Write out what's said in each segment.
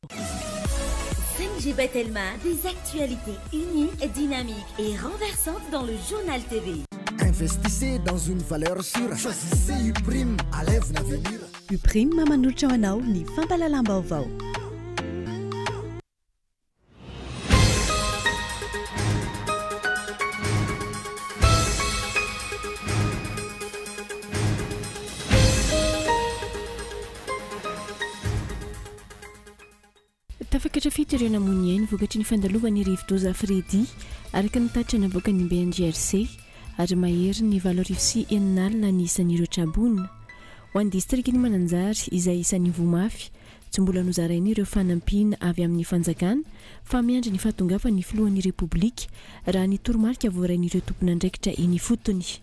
5G by Telma, des actualités uniques, dynamiques et renversantes dans le journal TV. Investissez dans une valeur sûre. Choisissez Uprime, Alève l'avenir. Uprime manolotra ho anao ny fampahalalam-baovao. Tafakatra fito ireo namoy ny ainy vokatry ny fandalovan'ny rivodoza Freddy, araka ny tatitra navoakan'ny BNGRC, ary mahery ny 60 800 ny isan'ireo traboina. Ho an'ny distrikan'i Mananjary, izay isan'ny voa mafy, tsy mbola nozaraina ireo fanampiana avy amin'ny fanjakana fa miandry ny fahatongavan'ny filohan'ny Repoblika, raha ny toromarika voarain'ireo tompon'andraikitra eny ifotony.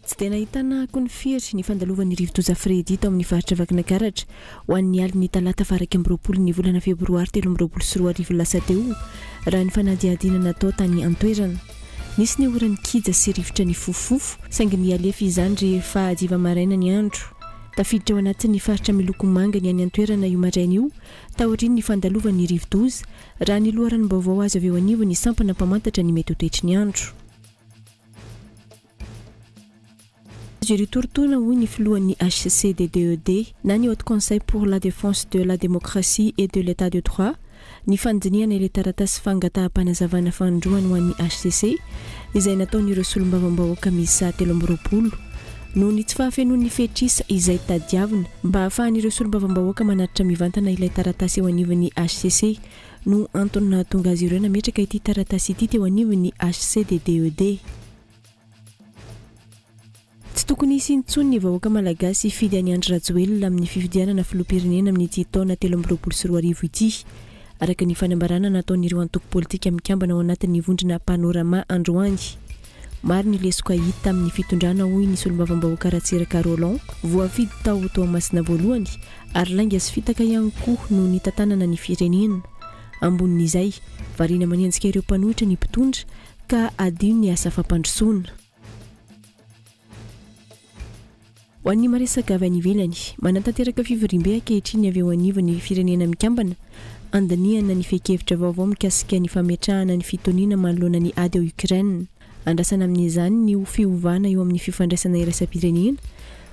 Tsy dia nahitana akony firy ny fandalovan'ny rivodoza Freddy tao amin'ny faritra Vakinakaratra ho an'ny alin'ny talata faha 21 ny volana febroary 2023 lasa teo, raha ny fanadihadiana natao tany an-toerana. Nisy ny ora-nikija sy rivotra nifofofofo, saingy nihalefy izany rehefa hadiva maraina ny andro. Tafiditra ao anatin'ny faritra miloko manga ny any an-toerana io maraina io, taorian'ny fandalovan'ny rivodoza, raha ny loharanom-baovao azo avy eo anivon'ny sampana mpamantatra ny mety ho toetry ny andro. Azo eritorotoana, hoy ny filohan'ny HCDDED na ny Haut Conseil pour la Défense de la Démocratie et de l'Etat de Droit, ny fandinihana ilay taratasy fangataham-panazavana fanindroany ho an'ny hcc izay nataon'ireo solombavambahoaka miisa 23 noho ny tsy fahafenoan'ny fetr'isa izay tadiavina mba hahafahan'ireo solombavambahoaka manatitra mivantana ilay taratasy eo anivon'ny hcc no antony nahatonga azy ireo nametraka ity taratasy ity teo anivon'ny HCDDED. Tsy tokony hisy intsony ny vahoaka malagasy hifidy an'i Andry Rajoelina amin'ny fifidianana filoham-pirenena amin'ity taona 2023 ity, araka ny fanambarana nataon'ireo antoko politika mikambana ao anatin'ny vondrona Panorama androany. Maro ny lesoka hita amin'ny fitondrana hoy ny solombavambahoaka Ratsiraka Roland, voafidy tao Toamasina voalohany, ary lainga sy fitaka ihany koa no nitantanana ny firenena. Ambonin'izay, variana manenjika ireo mpanohitra ny mpitondra ka adino ny asa fampandrosoana. Ho an'ny maresaka avy any ivelany, manatanteraka fivoriambe ankehitriny avy eo anivon'ny Firenena Mikambana handinihana ny fehin-kevitra vaovao mikasika ny fametrahana ny fitoniana manoloana ny ady ao Ukraine. Andrasana amin'izany ny ho fiovana eo amin'ny fifandraisana iraisam-pirenena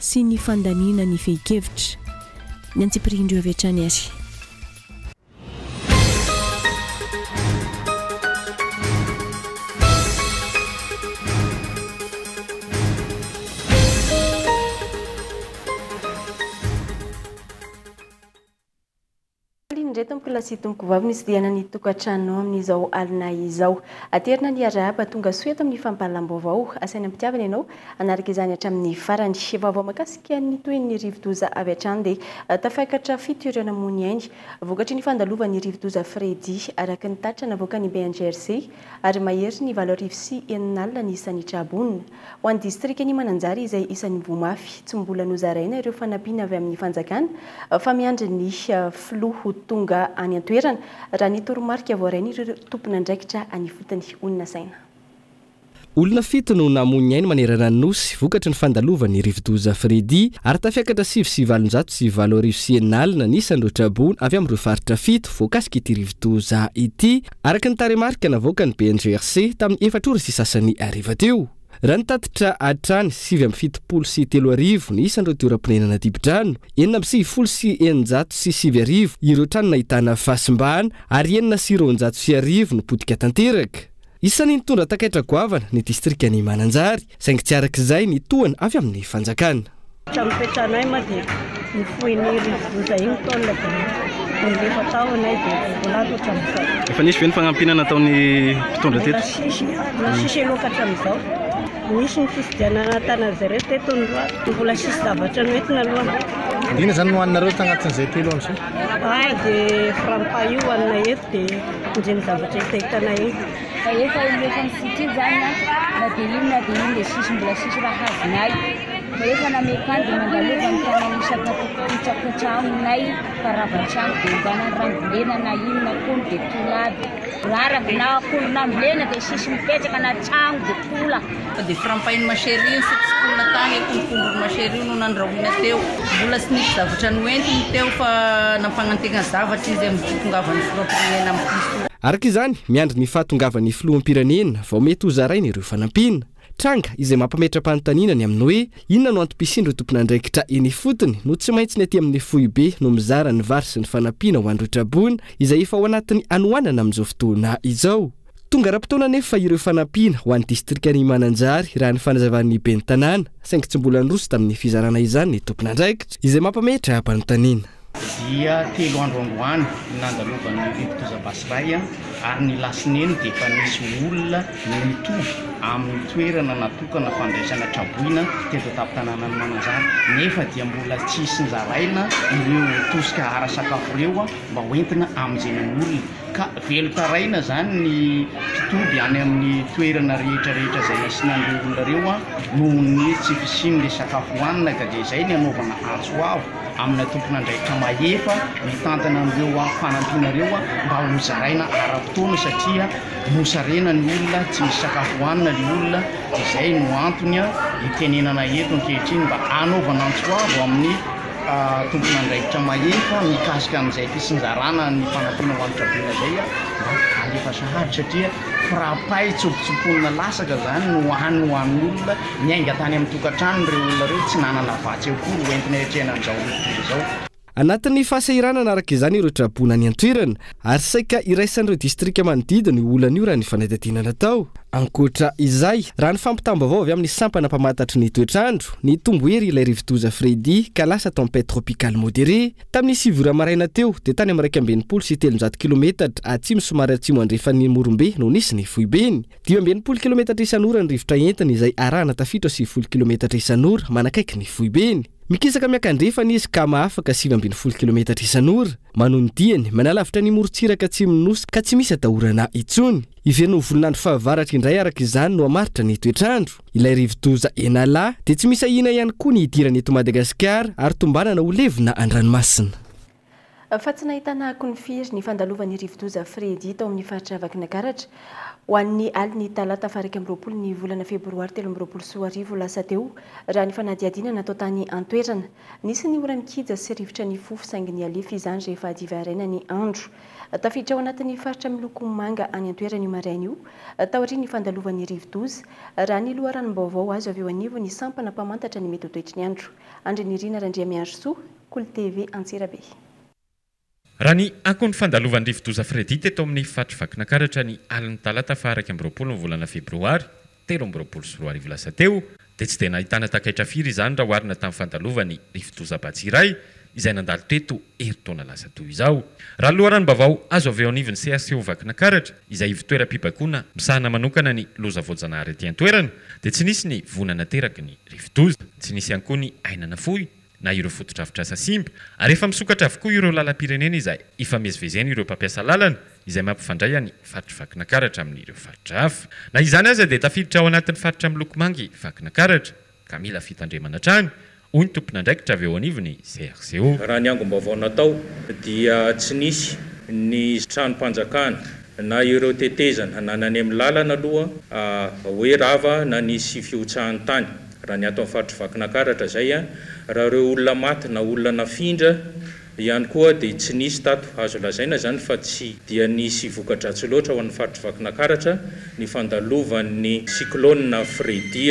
sy ny fandaniana ny fehin-kevitra. Ny antsipirihin-dreo avy hatrany ary. Indray tompoko lahy sy tompoko vavy nisy diana ny tokantrano amin'izao alina izao. Aterina ny arahaba tonga soa eto amin'ny fampahalalam-baovao. Asaina am-pitiavana ianao hanaraka izany hatramin'ny farany. Vaovao mahakasika ny tohin'ny rivodoza avy hatrany dia tafakatra fito ireo namoy ny ainy vokatry ny fandalovan'ny rivodoza Freddy araka ny tatitra navoakan'ny BNGRC ary mahery ny 60 800 ny isan'ny tra-bonina. Ho an'ny distrikan'i Mananjary izay isan'ny voa mafy, tsy mbola nozaraina ireo fanampiana avy amin'ny fanjakana fa miandry ny filoha ho tonga any an-toerana, raha ny toromarika voarain'ireo tompon'andraikitra any ifotony, hoy ny nasaina. Olona fito no namoy ny ainy manerana ny Nosy vokatry ny fandalovan'ny rivodoza Freddy ary tafiakatra 88 806 ny isan'ireo traboina avy amin'ireo faritra fito voakasik'ity rivodoza ity, araka ny tarehimarika navoakan'ny BNGRC tamin'ny efatra ora sy sasany hariva teo. Raha ny tatitra hatrany, 3079 ny isan'ireo toeram-ponenana dibo-drano, 1696 ireo trano nahitana fahasimbana ary 1206 no potika tanteraka. Isan'ny nitondra takaitra goavana ny distrikan'i Mananjary, saingy tsy araka izay ny tohana avy amin'ny fanjakana. Trano fipetrahanay moa dia nofohin'ny rivodoza iny tôle dia nilefa tao anay dia mbola ato hatramin'izao. Efa nisy ve ny fanampiana nataon'ny mpitondra teto? Mbola tsisy, mbola tsisy aloha hatramin'izao. Nisy ny fifidianana tanan'zareo teto ny roa, mbola tsisy zavatra noentina aloha. Inona izany no hohaninareo tagnatin'izay telo andro izay? Ah dia frampa io hohaninay eto dia indreny zavatra hitahitanay iny. Fa efa efa misitriny zany an, na dia inona na dia inona dia sisy mbola sisy raha azonay. Rehefa namekanjo nandalovany tanàna isaka-tokotrano-nay fa rava trano dia mba nanrambolena na inona akondro dia tola aby. Raraka na akondro nambolena dia sisy mipetraka na trano dia tola. Fa dia frampain'i ma chérie nisokosokoina tagny, akondrokondron'i ma chérie no nandrahoina teo. Mbola tsy nisy zavatra noentiny teo fa nampagnantegna zavatra izy amin'ny fitongavan'ny filoham-pirenena amin'ity. Araka izany, miandry ny fahatongavan'ny filoham-pirenena vao mety hozaraina ireo fanampiana. Tranga izay mampametra-panontaniana ny amin'ny hoe inona no antom-pisian'ireo tompon'andraikitra eny ifotony no tsy maintsy ny aty amin'ny foibe no mizara ny vary sy ny fanampiana ho an'ireo traboina izay efa ao anatin'ny hanoanana amin'izao fotoana izao. Tonga ara-potoana anefa ireo fanampiana ho an'ny distrikan'i Mananjary raha ny fanazavan'ny ben'ny tanàna saingy tsy mbola niroso tamin'ny fizarana izany ny tompon'andraikitra izay mampametra-panontaniana. Dia telo andro androany ny nandalovan'ny rivodoza Batsirai ary ny lasineny dia efa nisy olona nitovy amin'ny toerana natokana fandraisana traboina teto an-tampon-tanànan'i Mananjary nefa dia mbola tsisy nozaraina ireo tosika ara-sakafo ireo mba hoentina hamonjena ny olona ka velon-taraina izany ny mpitoby any amin'ny toerana rehetra rehetra izay nasiana an'ireo olona ireo noho ny tsy fisian'ilay sakafo hohanina ka dia izay ny anaovana antso avo amina tompon'andraikitra mahefa mitantana an'ireo fanampiana ireo mba hozaraina ara-potoana satria mosarena ny olona, tsy misy sakafo hohanina ny olona, izay no antony itenenana eto ankehitriny mba hanaovana antso avo amin'ny tompon'andraikitra mahefa mikasika an'izay fitsinjarana ny fanampiana ho an'ny traboina izay mba halefa sahady satria frapay tsompotsimponina lasaka izany no hany ho an'ny olona Niainga tany amin'ny tokantrano ireo olona ireo, tsy nanana vatsy akory hoentina hiatrehana an'izao rivodoza izao. Anatin'ny fahasahiranana araka izany ireo traboina any an-toerana ary saika iraisan'ireo distrika manodidina io olana io raha ny fanadihadiana natao. Ankoatra izay, raha ny fampitam-baovao avy amin'ny sampana mpamantatry ny toetr'andro, nitombo hery ilay rivodoza Freddy ka lasa tempête tropicale modérée. Tamin'ny 9 ora maraina teo dia tany amin'ny 361 kilometatra atsimo somary atsimo andrefan'ny Morombe no nisy ny foibeny. 65 kilometatra isan'ora ny rivotra entiny izay arahana tafiditra 90 kilometatra isan'ora manakaiky ny foibeny. Mikisaka miakandrefana izy ka mahafaka 19 kilometatra isan'ora. Manohy ny diany, manalavitra ny morontsiraka atsimon'ny Nosy ka tsy misy atahorana intsony. Hiverina ho volon'andro fahavaratra indray araka izany no hamaritra ny toetr'andro. Ilay rivodoza Enala dia tsy misy ahiana ihany koa ny hidirany eto Madagasikara ary tombanana ho levona an-dranomasina. Fa tsy nahitana akony firy ny fandalovan'ny rivodoza Freddy tao amin'ny faritra Vakinakaratra ho an'ny alin'ny talata faha 21 ny volana febroary 2023 lasa teo, raha ny fanadihadiana natao tany an-toerana. Nisy ny ora-mikija sy rivotra nifofo saingy nihalefy izany rehefa hadiva haraina ny andro. Tafiditra ao anatin'ny faritra miloko manga any an-toerana io maraina io, taorian'ny fandalovan'ny rivodoza, raha ny loharanom-baovao azo avy eo anivon'ny sampana mpamantatra ny mety ho toetry ny andro. Andrinirina Randriamiarisoa. Kolo TV Antsirabe. Raha ny akon'ny fandalovan'ny rivodoza Freddy teto amin'ny faritr'i Vakinakaratra ny alin'ny talata faha 21 ny volana febroary 2023 lasa teo dia tsy dia nahitana takaitra firy izany raha oharina tamin'ny fandalovan'ny rivodoza Batsirai izay nandalo teto herintaona lasa toy izao. Raha ny loharanom-baovao azo avy eo anivon'ny CRCO Vakinakaratra izay ivon-toeram-pibaikoana misahana manokana ny loza voajanahary aty an-toerana dia tsy nisy ny voina nateraky ny rivodoza. Tsy nisy ihany koa ny aina nafoy na ireo fotodrafitrasa simba, ary efa misokatra avokoa ireo lalam-pirenena izay ifamezivezena ireo mpampiasa lalana izay mampifandray an'i faritr'i Vakinakaratra amin'ireo faritra hafa. Na izany aza dia tafiditra ao anatin'ny faritra miloko manga i Vakinakaratra ka mila fitandremana hatrany, hoy ny tompon'andraikitra avy eo anivon'ny CRCO. Raha ny angom-baovao natao dia tsy nisy ny tranom-panjakana na ireo tetezana na ny any amin'ny lalana aloha hoe rava na nisy fihotsahan'ny tany. Raha ny ato amin'ny faritr'i Vakinakaratra izay, raha ireo olona maty na olona nafindra ihany koa dia tsy nisy tato. Azo lazaina izany fa tsy dia nisy voka-dratsy loatra ho an'ny faritr'i Vakinakaratra ny fandalovan'ny cyclone Freddy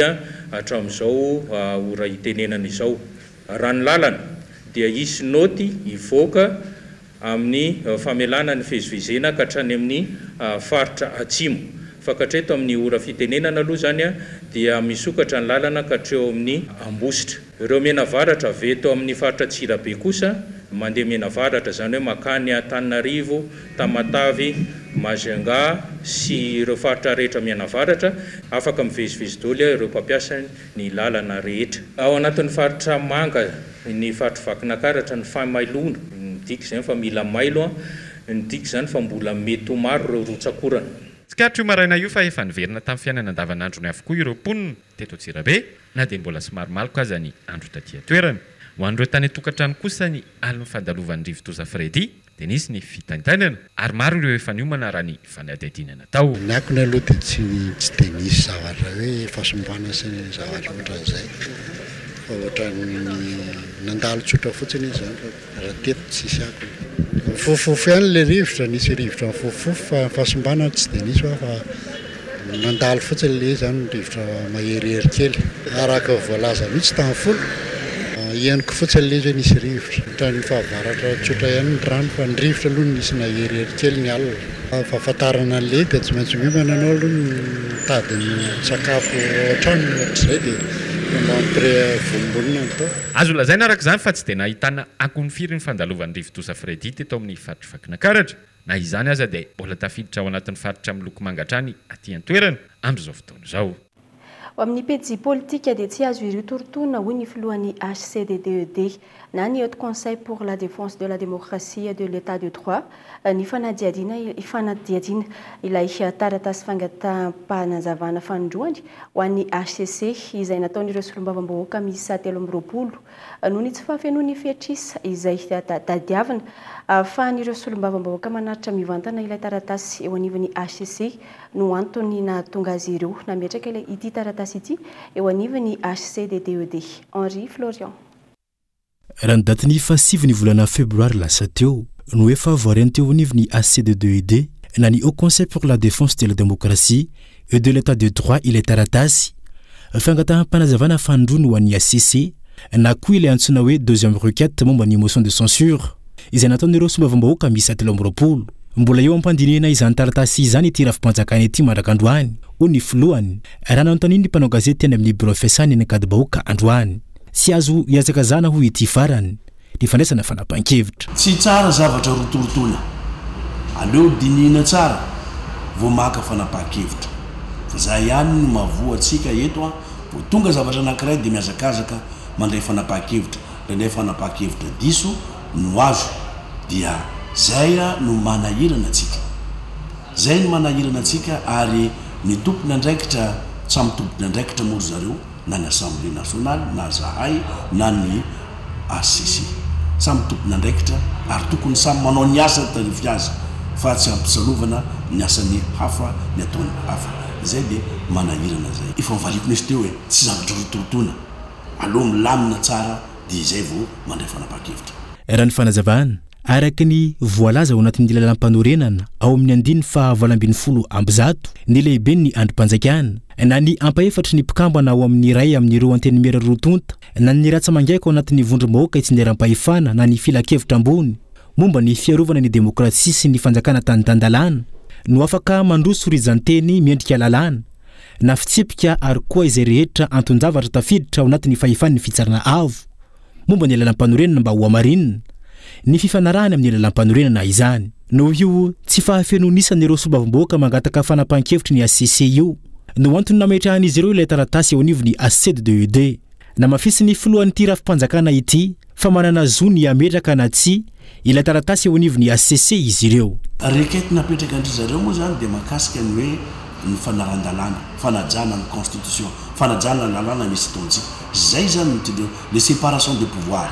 hatramin'izao ora itenenana izao. Raha ny lalana dia hisy naoty hivoaka amin'ny famelana ny fezivezena ka hatrany amin'ny faritra atsimo. Fa ka hatreto amin'ny ora fitenenana aloha izany dia misokatra ny lalana ka hatreo amin'ny Ambositra. Ireo mianavaratra avy eto amin'ny faritra Antsirabe kosa mandeha mianavaratra, izany hoe makany Antananarivo, Tamatave, Majunga sy ireo faritra rehetra mianavaratra, afaka mivezivezy daholo ireo mpampiasa ny lalana rehetra. Ao anatin'ny faritra manga ny faritr'i Vakinakaratra ny fahamailona, midika izany fa mila mailo, midika izany fa mbola mety ho maro ireo rotsak'orana. Tsikaritra io maraina io fa efa niverina tamin'ny fiainana andavanandrony avokoa ireo mponina teto Antsirabe na dia mbola somary maloka aza ny andro taty an-toerana. Ho an'ireo tany an-tokantrano kosa ny alin'ny fandalovan'ny rivodoza Freddy dia nisy ny fitaintainana ary maro ireo efa niomana raha ny fanadihadiana natao. Ny akony aloha dia tsy tsy dia nisy zavatra hoe fahasimbana sy ny zavatra ohatran'izay fa ohatran'ny nandalo tsotra fotsiny izy izany fa raha teto tsisy akony. Nifofofofo ihany ilay rivotra, nisy rivotra nifofofofo fa ny fahasimbana tsy dia nisy hoa fa Nandalo fotsiny ilay izy izany ny rivotra maherihery kely. Araka ny voalaza mihitsy tamin'ny folo, henoko fotsiny ilay izy hoe nisy rivotra. Ohatran'ny fahavaratra tsotra ihany ny rano fa ny rivotra aloha no nisy naherihery kely ny alina. Fahafantarana an'ilay izy dia tsy maintsy miomana ianao aloha mitady ny sakafo ao an-trano ohatr'izay dia mba mi-pré-vonombonona ny tao. Azo lazaina araka izany fa tsy dia nahitana akony firy ny fandalovan'ny rivodoza Freddy teto amin'ny faritr'i Vakinankaratra. Na izany aza dia mbola tafiditra ao anatin'ny faritra miloko manga hatrany aty an-toerana amin'izao fotoana izao. Ho amin'ny pejy politika dia tsy azo irotorotoana hoy ny filohan'ny HCDDED na ny Haut Conseil pour la Défense de la Démocratie et de l'Etat de Droit ny fanadihadiana fanadihadiana ilay taratasy fangataham-panazavana fanindroany ho an'ny hcc izay nataon'ireo solombavambahoaka miisa 23 Noho ny tsy fahafenoan'ny fetr'isa izay tadiavina ahafahan'ireo solombavambahoaka manatitra mivantana ilay taratasy eo anivon'ny hcc no antony nahatonga azy ireo nametraka ilay ity taratasy ity eo anivon'ny HCDDED. Henri Florian. Raha ny datin'ny fahasivy ny volana febroary lasa teo no efa voaren'ny teo anivon'ny HCDDED na ny Haut Conseil pour la Défense de la Démocratie et de l'Etat de droit ilay taratasy fangataham-panazavana fanindroany ho an'ny HCC na koa ilay antsoina hoe deuxième requête momba ny motion de censure izay nataon'ireo solombavambahoaka miisa 23. Mbola eo am-pandinihana izany taratasy izany ity rafi-panjakana ity mandrak'androany, hoy ny filohany, raha nanontanian'ny mpanao gazety teny amin'ny birao fiasany eny Ankadibahoaka androany. Tsy azo ihazakazahana hoy ity farany. ny fandraisana fanapahan-kevitra. Tsy tsara zavatra rotorotoana. Aleo dinihina tsara vao maka fanapahan-kevitra. Fa za ihany no mahavoa antsika eto an, vao tonga zavatra anankiray dia mihazakazaka mandray fanapahan-kevitra, indraindray fanapahan-kevitra diso no azo dia zay no manahirana antsika. Zay no manahirana antsika ary ny tompon'andraikitra, samy tompon'andraikitra moa ry zareo. na ny Assemblée nationale na zahay na ny HCC. Samy tompon'andraikitra ary tokony samy manao ny asany tandrify azy fa tsy ampisalovana ny asan'ny hafa ny ataon'ny hafa. Izay dia manahirana izay. Efa novaliko lesy teo e, tsy zavatra rotorotoana. Aleo milamina tsara dia izay vao mandray fanapahan-kevitra. Raha ny fanazavana, araka ny voalaza ao anatin'ny lalàmpanorenana ao amin'ny andininy faha 118, ny lehiben'ny andrim-panjakana, na ny ampahefatry ny mpikambana ao amin'ny iray amin'ireo antenimiera roa tonta, na ny ratsa-mangaika ao anatin'ny vondrom-bahoaka itsinjaram-pahefana na ny filankevitra ambony momba ny fiarovana ny demokrasia sy ny fanjakana tanitan-dalàna, no afaka mandroso rijan-teny miendrika lalàna na fitsipika ary koa izay rehetra anton-javatra tafiditra ao anatin'ny fahefan'ny Fitsarana Avo momba ny lalàmpanorenana mba hohamarinina ny fifanarahany amin'ny lalàmpanorenana izany. Noho io tsy fahafenoan'isan'ireo solombavambahoaka mangataka fanapahan-kevitry ny HCC io no antony nametrahan'izy ireo ilay taratasy eo anivon'ny HCDDED. Namafisin'ny filohan'ity rafi-panjakana ity fa manana zo ny hametraka na tsia ilay taratasy eo anivon'ny HCC izy ireo. Requête napetraka an-dry zareo moa izany dia mahakasika ny hoe ny fanaran-dalàna, fanajana ny constitution, fanajana ny lalàna misy eto amintsika. Izay izany no tian-dreo, le séparation des pouvoirs.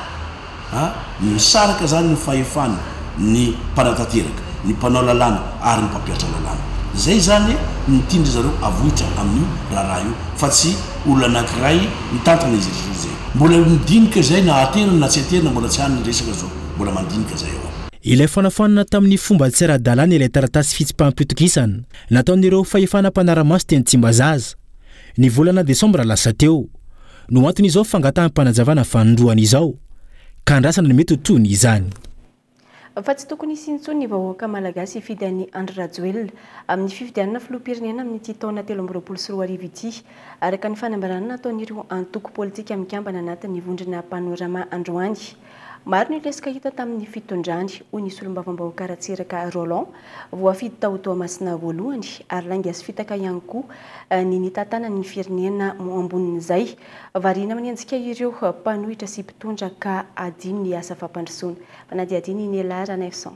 A, misaraka izany ny fahefan ny mpanatanteraka, ny mpanao lalàna ary ny mpampihatra lalàna. Izay izany no tian-dry zareo avohitra amin'io raharaha io fa tsy olona anankiray mitantana izy rehetra izay. Mbola midinika izay na aterina na tsy aterina mbola tsy any ny resaka zao, mbola mandinika izay ao. Ilay fanafoanana tamin'ny fomba tsy ara-dalàna ilay taratasy fitsipaham-pitokisana nataon'ireo fahefana mpanara-maso teny Tsimbazaza, ny volana desambra lasa teo, no anton'izao fangataham-panazavana fanindroany izao, ka andrasana ny mety ho tohin'izany. Fa tsy tokony hisy intsony ny vahoaka Malagasy hifidy an'i Andry Rajoelina amin'ny fifidianana filoham-pirenena amin'ity taona 2023 ity, araka ny fanambarana nataon'ireo antoko politika mikambana anatin'ny vondrona Panorama androany. Maro ny lesoka hita tamin'ny fitondrany, hoy ny solombavambahoaka Ratsiraka Roland, voafidy tao Toamasina voalohany, ary lainga sy fitaka ihany koa ny nitantanany ny firenena ambonin'izay. Variana manenjika ireo mpanohitra sy mpitondra ka adino ny asa fampandrosoana. Fanadihadiana i Nela Ranaivoson.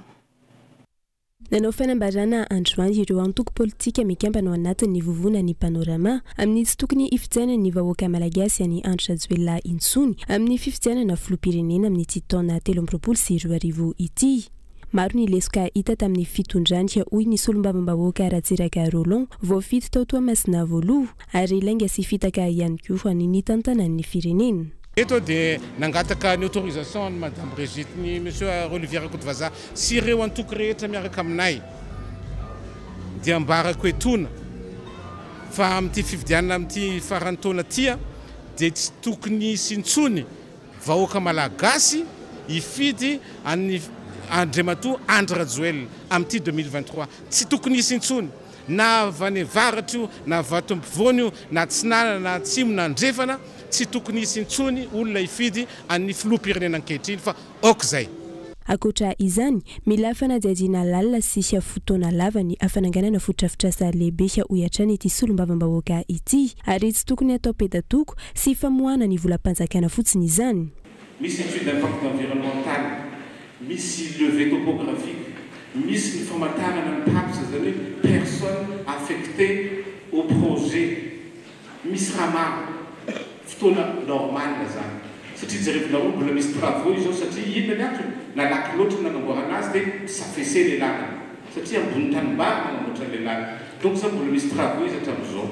Nanao fanambarana androany ireo antoko politika mikambana ao anatin'ny vovonan'ny Panorama amin'ny tsy tokony hifidianan'ny vahoaka malagasy an'i Andry Rajoelina intsony amin'ny fifidianana filoham-pirenena amin'ity taona 2023 ity. Maro ny lesoka hita tamin'ny fitondrany hoy ny solombavambahoaka Ratsiraka Roland voafidy tao Toamasina voaloha ary lainga sy fitaka ihany koa ny nitantanan'ny firenena. Eto aho dia nangataka ny autorisation an'i Madame Brigitte, ny Monsieur Olivier Rakotovazaha sy ireo antoko rehetra miaraka aminay dia ambarako etoana fa amin'ity fifidianana amin'ity faran'ny taona ity dia tsy tokony hisy intsony vahoaka Malagasy hifidy an'i Andriamatoa Andry Rajoelina amin'ity 2023. Tsy tokony hisy intsony. Na avy any avaratra io, na avy ato ampovoany io, na atsinanana, na atsimo, na andrefana, tsy tokony hisy intsony olona hifidy an'ny filoham-pirenena ankehitriny fa aoka izay. Ankoatra izany, mila fanadihadiana lalina sy fotoana lava ny fananganana fotodrafitrasa lehibe, hoy hatrany ity solombavambahoaka ity, ary tsy tokony hatao peta-toko sy famoahana ny volam-panjakana fotsiny izany. Misy étude d'impact environnemental, misy levée topographique, misy ny famantarana ny PAPS, izany hoe personne affectée au projet. Misy raha maro. Fotoana normal zany. Satria jerevinareo mbola misy travaux izao satria inona ny antony? Nalaky loatra ny nanamboarana azy dia mi-s'affaisser le lalana. Satria ambony tanimbary manamboatra an'le lalana. Donc zany mbola misy travaux izy hatramin'izao.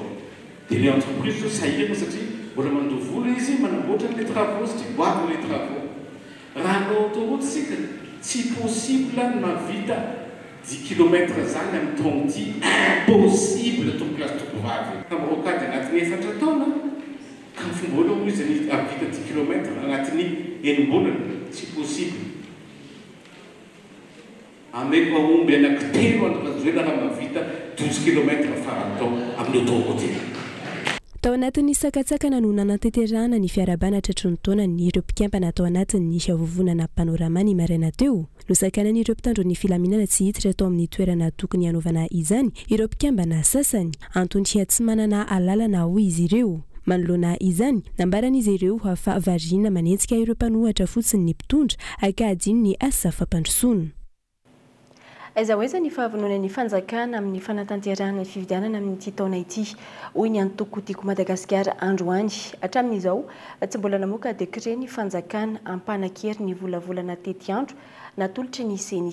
Dia le entreprise zao sahirana satria mbola mandoa vola izy manamboatra an'le travaux satria goavana le travaux. Raha hanao autoroute isika, tsy possible ny mahavita dix kilomètre zany amin'ny taogno ty, impossible tompokolahy sy tompovavy. Tamin'ny rocade anatin'ny efatra taona, ka ny fomba ahoana moa izy ny hahavita dix kilomètre anatin'ny enim-bolana, tsy possible. Ameko aomby anaky telo Andry Rajoelina raha mahavita 12 kilomètre faran'ny taona amin'ny autoroute iny. Tao anatin'ny sakantsakana no nanatanterahana ny fiarahabana tratry ny taonan'ireo mpikambana tao anatin'ny vovonana Panorama ny maraina teo. Nosakanan'ireo mpitandro ny filaminana tsy hiditra tao amin'ny toerana tokony hanaovana izany ireo mpikambana sasany. Antony tsy manana alalana hoy izy ireo. Manoloana izany, nambaran'izy ireo fa variana manenjika ireo mpanohatra fotsiny ny mpitondra ka hadino ny asa fampandrosoana. Aiza ho aiza ny fahavononan'ny fanjakana amin'ny fanatanterahana ny fifidianana amin'ity taona ity, hoy ny antoko Tiako Madagasikara androany. Hatramin'izao, tsy mbola namoaka décret ny fanjakana hampanan-kery ny volavolana tetiandro natolotry ny CENI.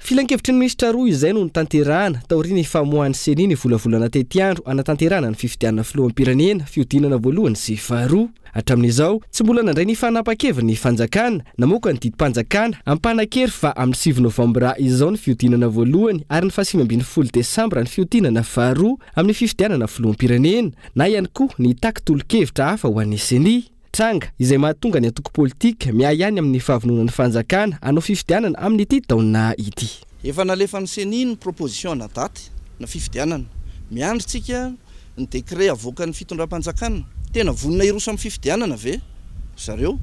Filankevitry ny minisitra roa izay no notanterahana taorian'ny famoahan'ny CENI ny volavolana tetiandro hanatanterahana ny fifidianana filoham-pirenena, fihodinana voalohany sy faharoa. Hatramin'izao, tsy mbola nandray ny fanapahan-keviny ny fanjakana, namoaka ny didim-panjakana hampanan-kery fa amin'ny 9 novambra izao ny fihodinana voalohany ary ny faha-19 desambra ny fihodinana faharoa amin'ny fifidianana filoham-pirenena, na ihany koa ny hitaky tolo-kevitra hafa ho an'ny CENI. Tranga izay mahatonga ny antoko politika miahiahy ny amin'ny fahavononan'ny fanjakana hanao fifidianana amin'ity taona ity. Efa nalefan'ny Ceni ny proposition na daty na fifidianana. Miandry tsika ny décret avoakan'ny fitondram-panjakana. Tena vonona hiroso amin'ny fifidianana ve zareo?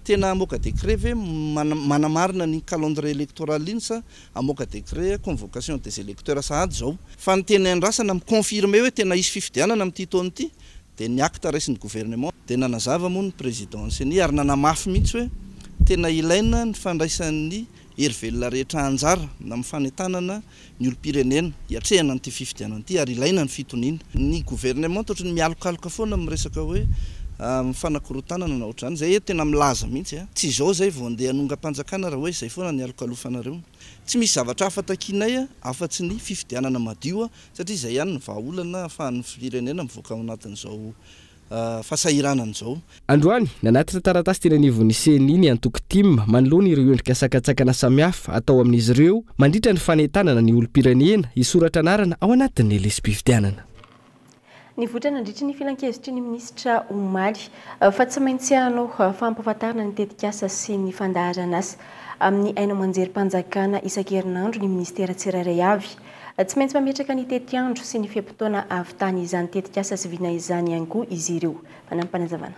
Tena hamoaka décret ve manamarina an'iny calendrier électoral iny sa hamoaka décret convocation des électeurs sahady izao? Fa ny tena iandrasana mi-confirmer hoe tena hisy fifidianana amin'ity taona ity dia ny acte raisin'ny gouvernement. Dia nanazava moa ny président ny Ceni ary nanamafy mihitsy hoe tena ilaina ny fandraisan'ny hery velona rehetra anjara amin'ny fanentanana ny olom-pirenena hiatrehana an'ity fifidianana ity ary ilaina ny fitoniana. Ny gouvernement ohatry ny mialokaloka foana amin'ny resaka hoe fanakorontanana na ohatr'izany. Izay eto tena milaza mihitsy a! Tsy izao izay vao andeha hanongam-panjakana raha hoe izay foana ny alokalofanareo. Tsy misy zavatra hafa takianay afa-tsy ny fifidianana madio satria izay ihany no vahaolana ahafahan'ny firenena mivoaka ao anatin'izao fahasahiranana izao. Androany, nanatitra taratasy teny anivon'ny Ceni ny antoko tim manoloana ireo endrika sakantsakana samihafa atao amin'izy ireo mandritra ny fanentanana ny olom-pirenena hisoratra anarana ao anatin'ny lisi-pifidianana. Nivoitra nandritry ny filankevitry ny minisitra omaly fa tsy maintsy hanao fampahafantarana ny tetikasa sy ny fandaharanasa amin'ny haino aman-jerim-panjakana isan-kerinandro ny minisitera tsirairay avy. Tsy maintsy mametraka ny tetiandro sy ny fe-potoana ahavitany izany tetikasa sy vina izany ihany koa izy ireo. Fanampinazavana.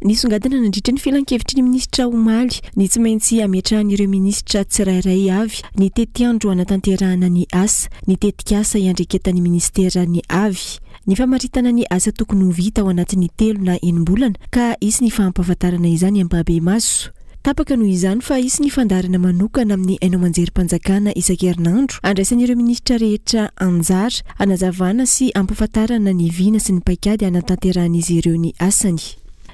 Nisongadina nandritra ny filankevitry ny minisitra omaly ny tsy maintsy hametrahan'ireo minisitra tsirairay avy ny tetiandro hanatanterahana ny asa, ny tetikasa iandraiketan'ny minisiterany avy. Ny famaritana ny asa tokony ho vita ao anatin'ny telo na enim-bolana ka hisy ny fampahafantarana izany ampahibemaso. Tapaka noho izany fa hisy ny fandaharana manokana amin'ny haino aman-jerim-panjakana isan-kerinandro handraisan'ireo minisitra rehetra anjara, hanazavana sy hampahafantarana ny vina sy ny paikady hanatanterahan'izy ireo ny asany.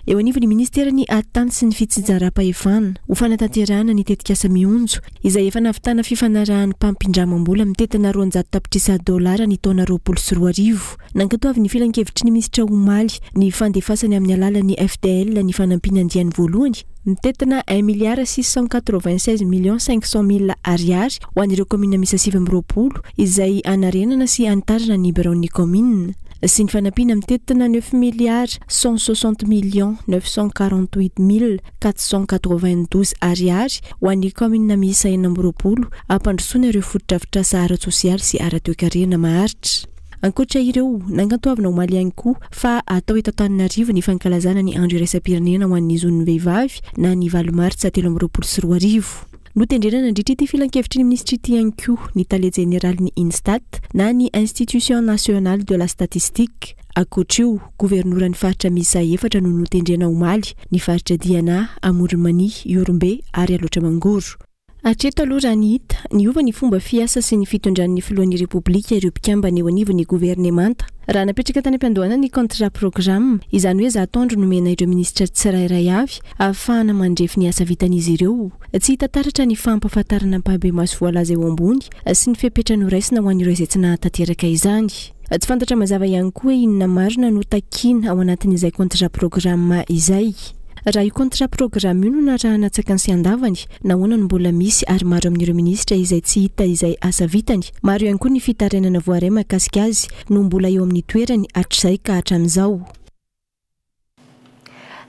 Eo anivon'ny minisiteran'ny Atitany sy ny Fitsinjaram-pahefana, ho fanatanterahana ny tetikasa Mionjo, izay efa nahavitana fifanarahan'ny mpampindramam-bola mitentina 200 tapitrisa dolara ny taona 2020. Nankatoavin'ny filankevitry ny minisitra omaly ny fandefasany amin'ny alalan'ny FDL ny fanampiana andiany voalohany, mitentina un milliard six cent quatre-vingt-seize millions cinq cent mille ariary ho an'ireo kaominina miisa 29 izay hanarenana sy hanitarana ny biraon'ny kaominina. Sy ny fanampiana mitentina neuf milliards cent soixante millions neuf cent quarante-huit mille quatre cent quatre-vingt-douze ariary ho an'ny kaominina miisa 26 hampandrosoana ireo fotodrafitrasa ara-tsosialy sy ara-toekarena maharitra. Ankoatra ireo, nankantoavina omaly ihany koa fa hatao eto Antananarivo ny fankalazana ny Andro iraisam-pirenena ho an'ny zon'ny vehivavy na ny valo martsa 2023. Notendrena nandritra ity filankevitry ny minisitra ity ihany koa ny tale jeneralin'ny Instat na ny Institution Nationale de la Statistique. Ankoatra io, governoran'ny faritra miisa efatra no notendrena omaly, ny faritra Diana, Amoron'i Mania, Ihorombe ary Alaotra Mangoro. Hatreto aloha raha ny hita, niova ny fomba fiasa sy ny fitondran'ny filohan'ny Repoblika ireo mpikambana eo anivon'ny governemanta. Raha napetraka tany am-piandohana ny contrat programme, izany hoe zato andro nomena ireo minisitra tsirairay avy ahafahana mandrefy ny asa vitan'izy ireo. Tsy hita taratra ny fampahafantarana ampahibemaso voalaza eo ambony sy ny fepetra noraisina ho an'ireo izay tsy nahatanteraka izany. Tsy fantatra mazava ihany koa hoe inona marina no takiana ao anatin'izay contrat programme izay. Raha io contrat programme io no narahana antsakany sy andavany, nahoana no mbola misy ary maro amin'ireo minisitra izay tsy hita izay asa vitany? Maro ihany koa ny fitarainana voaray mahakasika azy no mbola eo amin'ny toerany hatrizay ka hatramin'izao.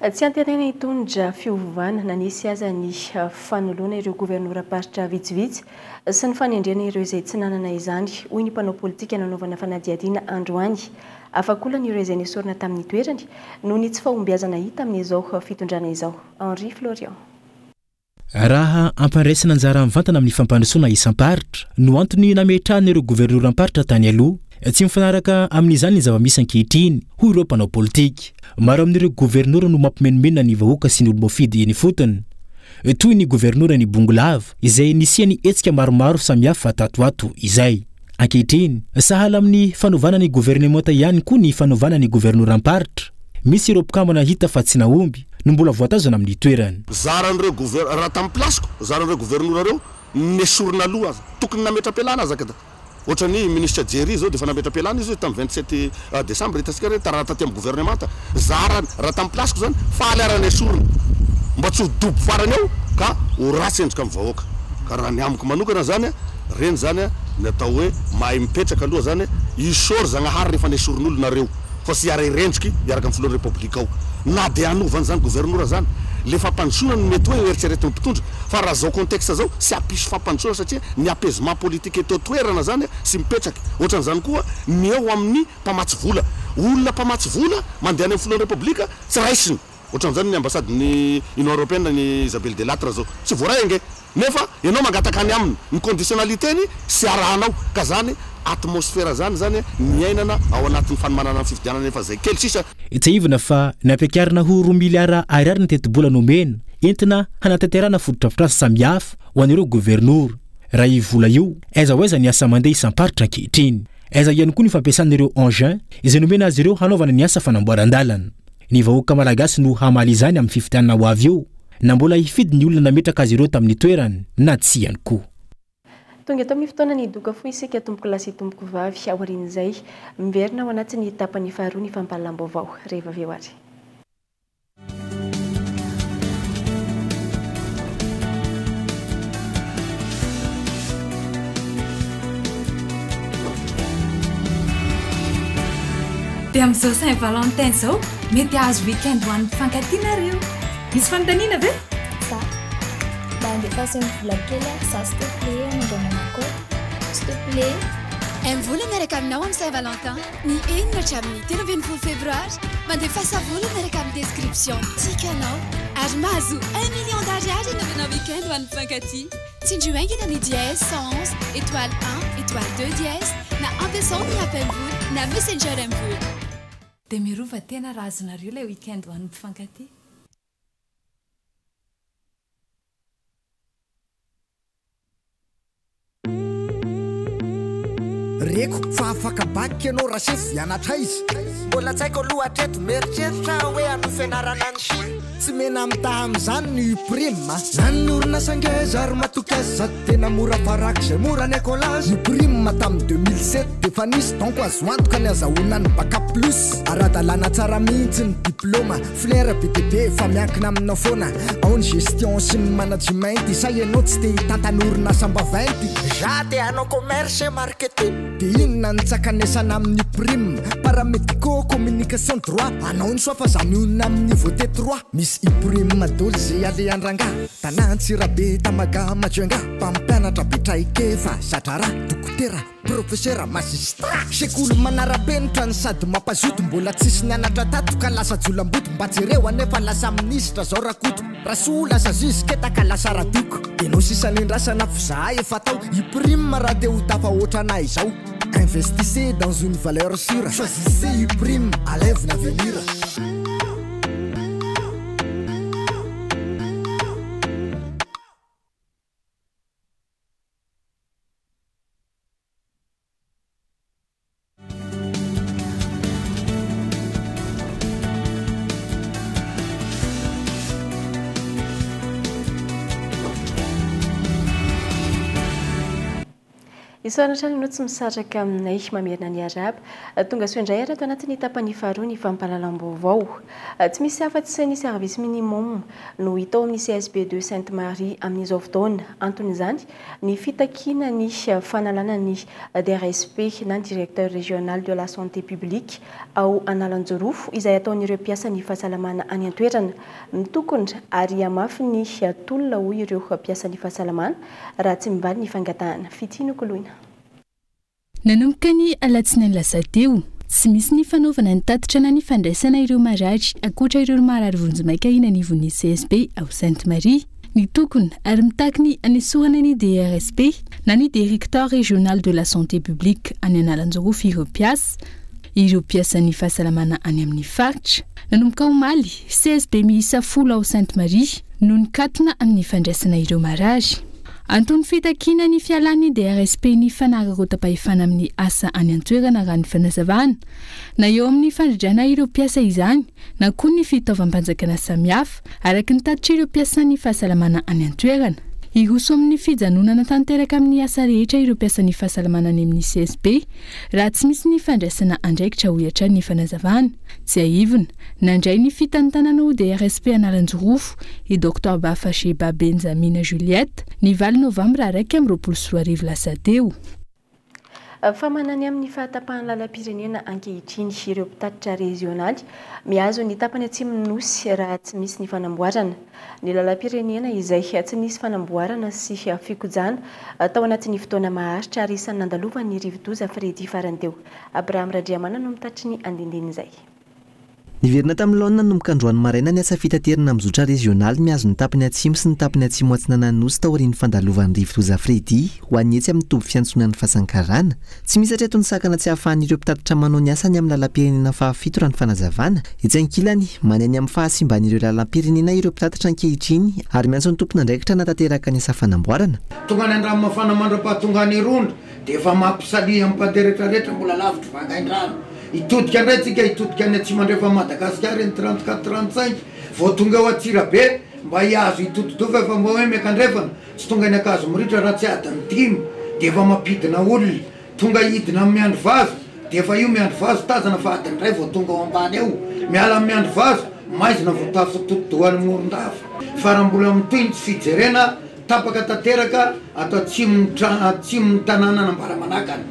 Tsy antenaina hitondra fiovana na nisy aza ny fanoloana ireo governoram-paritra vitsivitsy sy ny fanendrena ireo izay tsy nanana izany, hoy ny mpanao politika nanaovana fanadihadiana androany. Afak'olana ireo izay nesorina tamin'ny toerany noho ny tsy fahombiazana hita amin'izao fitondrana izao. Henri Florian. Raha ampandraisana anjara mivantana amin'ny fampandrosoana isam-paritra no antony nametrahana ireo governoram-paritra tany aloha, tsy mifanaraka amin'izany ny zava-misy ankehitriny, hoy ireo mpanao politika. Maro amin'ireo governora no mampimenomenona ny vahoaka sy ny olom-boafidy eny ifotony, toy ny governoran'i Bongolava, izay nisian'ny hetsika maromaro samihafa tato ho ato izay. Ankehitriny, sahala amin'ny fanovana ny governemanta ihany koa ny fanovana ny governoram-paritra. Misy ireo mpikambana hita fa tsy nahomby no mbola voatazona amin'ny toerany. Zaran'ireo gover, raha tamin'ny place-ko, zaran'ireo governora ireo nesorina aloha aza. Tokony nametra-pialana aza kada. Ohatran'ny minisitra Jerry izao dia efa nametra-pialana izy tamin'ny 27 décembre, hitantsika re raha taty amin'ny governemanta. Zarany, raha tamin'ny place-ko izany, faly aho raha nesorina. Mba tsy ho dobo farany ao ka ho ratsy endrika amin'ny vahoaka. Ka raha ny amiko manokana izany, Reny zany ny atao hoe mahay mipetraka aloha zany isaory zagnahary rehefa nesorin'olo nareo fa tsy hiara hirendriky hiaraka am filohan'ny repoblika ao na de hanova an'izany governora zany le fampandrosoana no mety hoe eritreretin'ny mpitondra fa raha zao contexte zao tsy hampisy fampandrosoana satria ny apaisement politique eto toerana zany tsy mipetraky otran'izany koa ny eo amin'ny mpamatsy vola olona mpamatsy vola mandeha any am filohan'ny repoblika tsy raisiny otran'izany ny ambassade ny union européenne ny Isabelle Delattre zao tsy voaray ange Nefa ianao mangataka any aminy ny conditionnalité-ny sy arahanao ka zany atmosphère zany zany niainana ao anatin'ny fanomanana ny fifidianana efa zay kely sisa. Tsiahivina fa nampiakarina ho roa miliara ariary ny tetibola nomena entina hanatanterahana fotodrafitrasa samihafa ho an'ireo governora. Raha io vola io, aiza ho aiza ny asa mandeha isam-paritra ankehitriny? Aiza ihany koa ny fampiasana ireo engins izay nomena azy ireo hanaovana ny asa fanamboaran-dalana? Ny vahoaka malagasy no hamaly izany amin'ny fifidianana ho avy eo, na mbola hifidy ny olona nametraka azy ireo tamin'ny toerany na tsia ihany koa. Tonga eto amin'ny fotoana ny doka fohy isika tompokolahy sy tompokovavy. Aorian'izay, miverina ao anatin'ny tapany faharoa ny fampahalalam-baovao rehefa avy eo ary. Dia amin'izao Saint Valentin izao, mety hahazo week-end ho an'ny mpifankatia nareo. Misy fanontaniana ve? Za. Mba andefaso MVola kely ary za s'il te plait hanandramana code. S'il te plaît. MVola miaraka aminao amin'ny Saint Valentin, ny enina hatramin'ny 13 febroary. Mandefasa vola miaraka amin'ny description tiako ianao ary mahazo un million d'ariary hanaovana week-end ho an'ny mpifankatia. Tsindrio haingana ny dièse 111 étoile un étoile deux dièse na ampiasao ny app MVola na Messenger MVola. Dia mirova tena raha azonareo ilay week-end ho an'ny mpifankatia. Reko fa afaka bac ianao rasefo hianatra aiza? Mbola tsy haiko aloha hatreto, mieritreritra aho hoe hanohy fianarana any Chine. Tsy mena-mitaha amin'izany ny Uprime a! Na ny orinasa ngeza ary matoky azy sady tena mora farak'izay mora ny écolage. Ny Uprime tamin'ny 2007 dia efa nisy donc azo antoka ny azahoana ny bac plus. Ara-dalàna tsara mihitsy ny diplaoma, filière be dia be fa miankina aminao foana. Ao ny gestion sy ny management, sa ianao tsy te hitantana orinasam-baventy? Za te hanao commerce et marketing. Dia inona ny tsakanesana amin'ny prime? Paramédicaux, communication, droit. Anao ny soa fa za mionona amin'ny niveau T3. Misy i-prime dolo ze alehan-drangahy. Tana Antsirabe, Tamaga, Majunga. Mpampianatra be traikefa, za-draharaha, dokotera, profesera, magistrat. Sekoly manara-penitra no sady mampazoto. Mbola tsisy nianatra tato ka lasa jolamboto. Mba jereo anefa lasa minisitra zao Rakoto. Rasoa lasa juge ketaka lasa Radoko. Enao sisa nendrasana f'izahay efa tao. I-prime raha te ho tafahoatra anay izao. Investissez dans une valeur sûre. Choisissez I-prime, alaivo ny avenir. Isaorana hatrany ianao tsy misaraka aminay mamerina ny arahaba. Tonga soa indray ary ato anatin'ny tapany faharoa ny fampahalalam-baovao. Tsy misy afa-tsy ny service minimum no hita ao amin'ny CSB de Sainte Marie amin'izao fotoana. Anton'izany, ny fitakiana ny fanalana ny DRSP na ny Directeur Régional de la Santé Publique ao Analanjirofo izay ataon'ireo mpiasan'ny fahasalamana any an-toerana. Mitokona ary hihamafy ny tolona hoy ireo mpiasan'ny fahasalamana raha tsy mivaly ny fangatahana. Fitia nokoloina. Nanomboka ny alatsinainy lasa teo, tsy misy ny fanaovana ny tatitra na ny fandraisana ireo marary ankoatra ireo marary vonjimaika eny anivon'ny CSB ao Sainte Marie. Nitokona ary mitaky ny hanesorana ny DRSP na ny Directeur Régional de la Santé Publique any Analanjirofo ireo mpiasa ireo mpiasan'ny fahasalamana any amin'ny faritra. Nanomboka omaly, CSB miisa folo ao Sainte Marie no nikatona amin'ny fandraisana ireo marary. Anton'ny fitakiana ny fialan'ny DRSP ny fanararaotam-pahefana amin'ny asa any an-toerana raha ny fanazavana. Na eo amin'ny fandrindrana ireo mpiasa izany na koa ny fitaovam-panjakana samihafa, araka ny tatitr'ireo mpiasan'ny fahasalamana any an-toerana. Hiroso amin'ny fijanonana tanteraka amin'ny asa rehetra ireo mpiasan'ny fahasalamana any amin'ny CSB raha tsy misy ny fandraisana andraikitra, hoy hatrany ny fanazavana. Tsiahivina, nandray ny fitantanana ho DRSP Analanjirofo i Doctor Bafasheba Benjamina Juliette ny valo novambra 2021 lasa teo. Famana ny amin'ny fahatapahan'ny lalam-pirenena ankehitriny ireo mpitatitra rezionaly mihazo ny tapany atsimon'ny Nosy raha tsy misy ny fanamboarana ny lalam-pirenena izay tsy nisy fanamboarana sy fikojana tao anatin'ny fotoana maharitra ary isan'ny nandalovan'ny rivodoza Freddy farany teo. Abraham Randriamanana no mitatry ny andindinin'izay. Niverina tamin'ny laoniny nanomboka androany maraina ny asa fitaterana amin'ny zotra rezionaly mihazo ny tapany atsimo sy ny tapany atsimo atsinanan'ny Nosy taorian'ny fandalovan'ny rivodoza Freddy ho an'ny etsy amin'ny toby fiantsonan'ny Fasankarana. Tsy misy hatreto ny sakana tsy ahafahan'ireo mpitatitra manao ny asany amin'ny lalam-pirenena fahafito raha ny fanazavana. Etsy ankilany, maneho ny amin'ny fahasimban'ireo lalam-pirenena ireo mpitatitra ankehitriny ary miantso ny tompon'andraikitra hanatanteraka ny asa fanamboarana. Tonga any Andranomafana mandra-pahatonga any Irondro Dia efa mampisaliha ny mpandeha rehetra rehetra mbola lavitry Vangaindrano. Hitodika indray tsika hitodika any atsimo andrefan'i Madagasikara eny 34 35 vao tonga eo Antsirabe mba hihazo hitodi-doha fa efa mba hoe miakandrefana tsy tonga eny Ankazomoritra raha tsy adiny dimy dia efa mampidina olona tonga hidina amin'ny Miandrivazo dia efa io Miandrivazo tazana fa adiny iray vao tonga ao ambany eo miala amin'ny Miandrivazo maizina vao tafitodi-doha any Morondava fa raha mbola mitohy ny tsy fijerena Tapaka tanteraka ato atsimon'ny atsimon'ny tanànan'Ambaramanakana.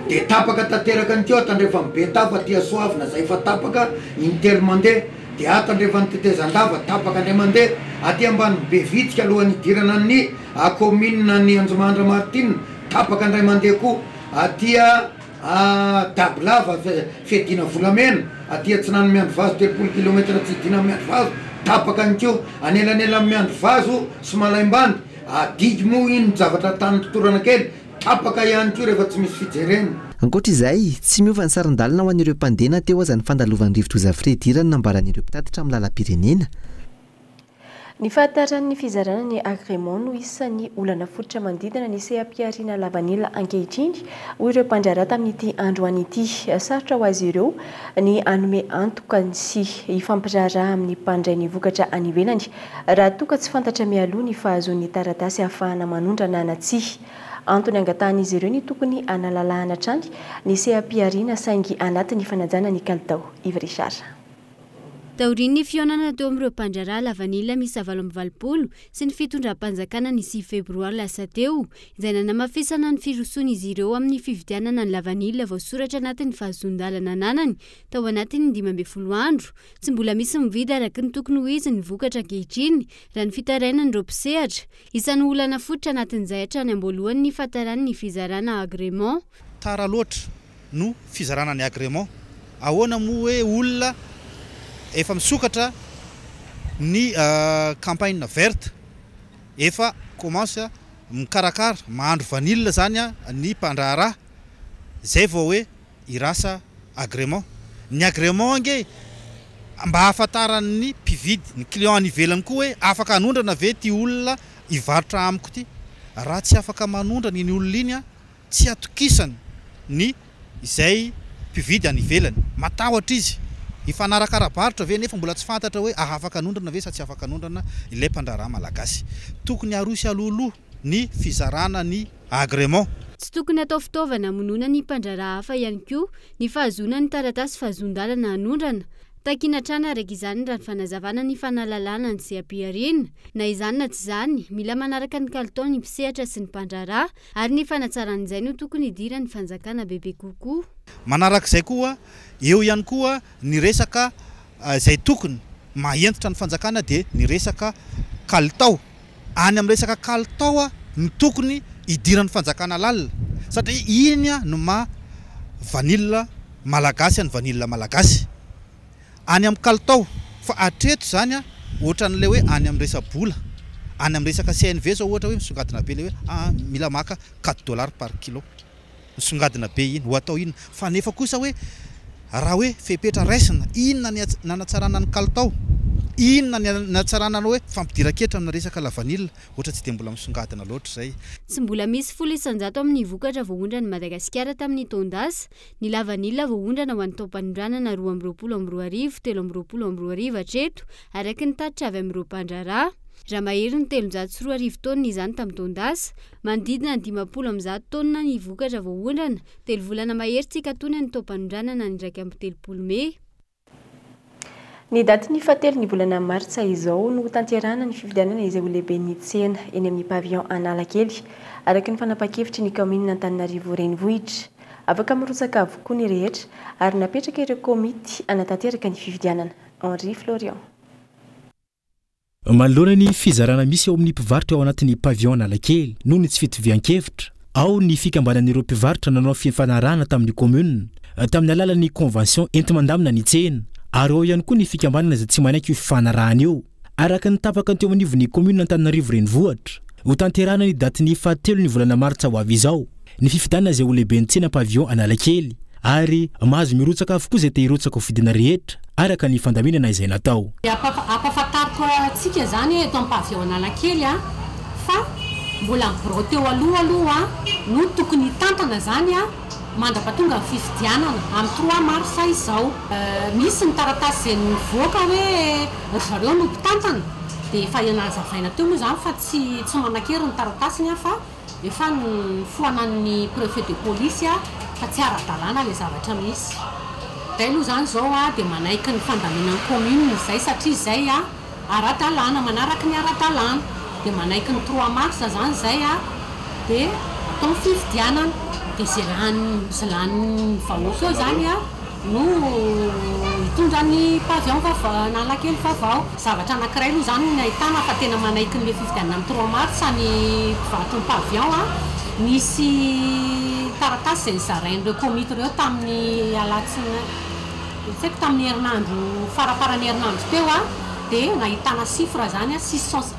Dia tapaka tanteraka ihany koa ato andrefan'i Betafo aty Soavina izay efa tapaka intelo mandeha. Dia ato andrefan'ny Tetezandava tapaka indray mandeha. Aty ambanin'i Bevitsika alohan'ny hidirana ny kaominina ny Anjomandra Martine tapaka indray mandeha koa. Aty Dabolava fiadiana volamena aty atsinanan'i Miandrivazo 30 kilomètre tsy hidiana amin'i Miandrivazo tapaka ihany koa anelanelan'i Miandrivazo sy Malaimbandy adidy moa iny zavatra tany totorana kely tapaka ihany koa rehefa tsy misy fijerena. Ankoatra izay, tsy miova ny saran-dalana ho an'ireo mpandeha na teo aza ny fandalovan'ny rivodoza Freddy raha ny nambaran'ireo mpitatitra amin'ny lalam-pirenena. Ny fahataran'ny fizarana ny agrément no isan'ny olana fototra manodidina ny seha-pihariana lavanila ankehitriny, hoy ireo mpandraharaha tamin'ity androany ity. Sarotra ho azy ireo ny hanome antoka sy hifampiraharaha amin'ny mpandray ny vokatra any ivelany raha toa ka tsy fantatra mialoha ny fahazoany ny taratasy ahafahana manondrana na tsia. Antony angatahan'izy ireo ny tokony hanalalahana hatrany ny seha-pihariana saingy anatin'ny fanajana ny kalitao. Yves Richard. Taorian'ny fihaonana teo amin'ireo mpandraharaha lavanila miisa 88 sy ny fitondram-panjakana ny 9 febroary lasa teo, izay nanamafisana ny firosoan'izy ireo amin'ny fividianana ny lavanila voasoratra anatin'ny fahazoan-dalana ananany tao anatin'ny 15 andro. Tsy mbola misy mividy araka ny tokony ho izy ny vokatra ankehitriny, raha ny fitarainan'ireo mpisehatra. Isan'ny olana fototra anatin'izay hatrany am-boalohany ny fahataran'ny fizarana agrément. Tara loatra no fizarana ny agrément. Ahoana moa hoe olona efa misokatra ny campagne verte, efa commence mikarakara, mahandro vanille zany ny mpandraharaha, zay vao hoe hirasa agrément. Ny agrément ange mba ahafantaran'ny mpividy, ny client any ivelany koa hoe afaka hanondrana ve ity olona hivarotra amiko ity. Raha tsy afaka manondrana iny olona iny Tsy atokisany ny izay mpividy any ivelany. Matahotra izy. Hifanaraka ara-barotra ve nefa mbola tsy fantatra hoe afaka hanondrana ve sa tsy afaka hanondrana ilay mpandraharaha malagasy. Tokony haroso alohaloha ny fizarana ny agrément. Tsy tokony hatao fitaovana hamonoana ny mpandraharaha hafa ihany koa ny fahazoana ny taratasy fahazoan-dalana hanondrana. Takiana hatrany araka izany raha ny fanazavana ny fanalalana ny seha-pihariana. Na izany na tsy izany, mila manaraka ny kalitao ny mpisehatra sy ny mpandraharaha Ary ny fanatsaran'izay no tokony hidiran'ny fanjakana bebe kokoa. Manarak'izay koa, eo ihany koa ny resaka izay tokony mahentitra ny fanjakana dia ny resaka kalitao. Any amin'ny resaka kalitao no tokony hidiran'ny fanjakana lalina satria iny no maha vanille malagasy an'ny vanille malagasy. Any amin'ny kalitao, fa hatreto izany ohatran'ilay hoe any amin'ny resa-bola, any amin'ny resaka CNV izao ohatra hoe misongadina be ilay hoe aa mila maka quatre dollars par kilo, misongadina be iny, ho atao inona? Fa nefa kosa hoe raha hoe fepetra raisina, inona ny nanatsarana ny kalitao, inona ny nanatsarana ny hoe fampidiran-ketra amina resaka lavanila, ohatra tsy dia mbola misongadina loatra izay. Tsy mbola misy 10% amin'ny vokatra voaondran'i Madagasikara tamin'ny taon-dasa Ny lavanila voaondrana ho an'ny taom-panondranana 2022 2023 hatreto, araka ny tatitra avy amin'ireo mpandraharaha. Raha mahery ny 2300 taonina izany tamin'ny taon-dasa, manodidina ny 150 taonina ny vokatra voaondrana, telo volana mahery tsy hikatona ny taom-panondranana ny 31 mey. Ny datin'ny fahatelon'ny volana martsa izao no hotanterahana ny fifidianana izay ho lehiben'ny tsena eny amin'ny pavillon Analakely, araka ny fanapahan-kevitry ny kaominina Antananarivo Renivohitra. Afaka mirotsaka avokoa ny rehetra ary napetraka ireo komity hanatanteraka ny fifidianana. Henri Florian. Manoloana ny fizarana misy ao amin'ny mpivarotra ao anatin'ny pavillon Analakely noho ny tsy fitovian-kevitra, ao ny fikambanan'ireo mpivarotra nanao fifanarahana tamin'ny commune tamin'ny alalan'ny convention enti-mandamina ny tsena ary ao ihany koa ny fikambanana izay tsy manaiky io fifanarahana io. Araka ny tapaka teo anivon'ny commune Antananarivo Renivohitra, hotanterahina ny datin'ny fahatelon'ny volana martsa ho avy izao ny fifidianana izay ho lehiben'ny tsena pavillon Analakely ary mahazo mirotsaka avokoa izay te hirotsaka ho fidina rehetra araka ny fandaminana izay natao. Dia ampahafantariko antsika izany eto amin'ny pavillon Analakely fa mbola ny birao teo aloha aloha no tokony hitantana izany mandra-pahatonga ny fifidianana amin'ny trois mars izao. Misy ny taratasy izay nivoaka hoe ry zareo no mpitantana dia efa nazavaina teo moa izany fa tsy tsy manan-kery ny taratasiny fa Efa nofoanan'ny préfet de police fa tsy ara-dalàna ilay zavatra misy. Izay aloha izany izao dia manaiky ny fandaminan'ny commune izay satria izay ara-dalàna, manaraka ny ara-dalàna. Dia manaiky ny trois mars izany izay dia atao ny fifidianana. Dia izay lany izay lanin'ny vahoaka eo izany no hitondra ny pavillon vaovao, Analakely vaovao. Zavatra anankiray aloha izany no nahitana fa tena manaiky an'ilay fifidianana amin'ny trois mars ny mpivarotra ny pavillon a. Nisy taratasy izay nozarain'ireo komity ireo tamin'ny alatsinainy, tsy haiko tamin'ny herinandro faramparan'ny herinandro teo a, dia nahitana chiffre izany a, six cent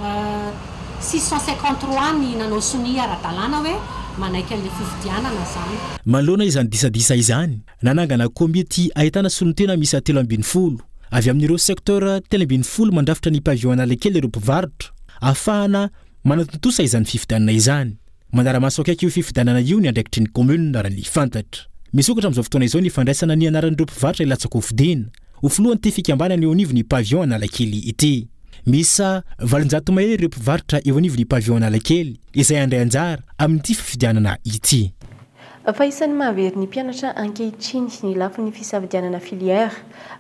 653 ny nanao sonia ara-dalàna hoe manaiky an'ilay fifidianana izany. Manoloana izany disadisa izany, Nanangana komity ahitana solontena miisa 13. Avy amin'ireo secteur 13 mandrafitra ny pavillon Analakely ireo mpivarotra, ahafahana manatontosa izany fifidianana izany. Manara-maso akaiky io fifidianana io ny andraikitry ny kaominina raha ny fantatra. Misokatra amin'izao fotoana izao ny fandraisana ny anaran'ireo mpivarotra hilatsa-kofidina ho filohan'ity fikambanana eo anivon'ny pavillon Analakely ity. Miisa 800 mahery ireo mpivarotra eo anivon'ny pavillon Analakely izay handray anjara amin'ity fifidianana ity. Fa isan'ny mahavery ny mpianatra ankehitriny ny lafiny fisafidianana filière.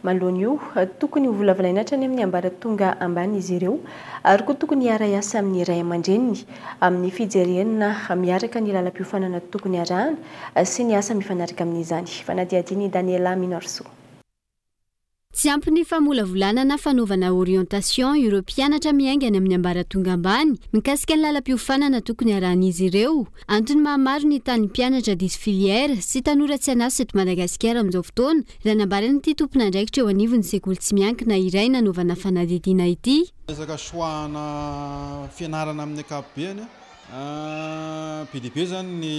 Manoloana io, tokony ho volavolaina hatrany amin'ny ambaratonga ambany izy ireo ary koa tokony hiara-hiasa amin'ny ray aman-dreniny amin'ny fijerena miaraka ny lalam-piofanana tokony harahana sy ny asa mifanaraka amin'izany. Fanadihadian'i Daniela Minorsoa. Tsy ampy ny famolavolana na fanaovana orientation ireo mpianatra miainga any amin'ny ambaratonga ambany mikasika ny lalam-piofanana tokony harahan'izy ireo. Antony mahamaro ny tahan'ny mpianatra diso filière sy tanora tsy an'asa eto Madagasikara amin'izao fotoana, raha nambaran'ity tompon'andraikitra eo anivon'ny sekoly tsy miankina iray nanaovana fanadihadiana ity. Resaka choix-na fianarana amin'ny ankapobeny, be dia be izany ny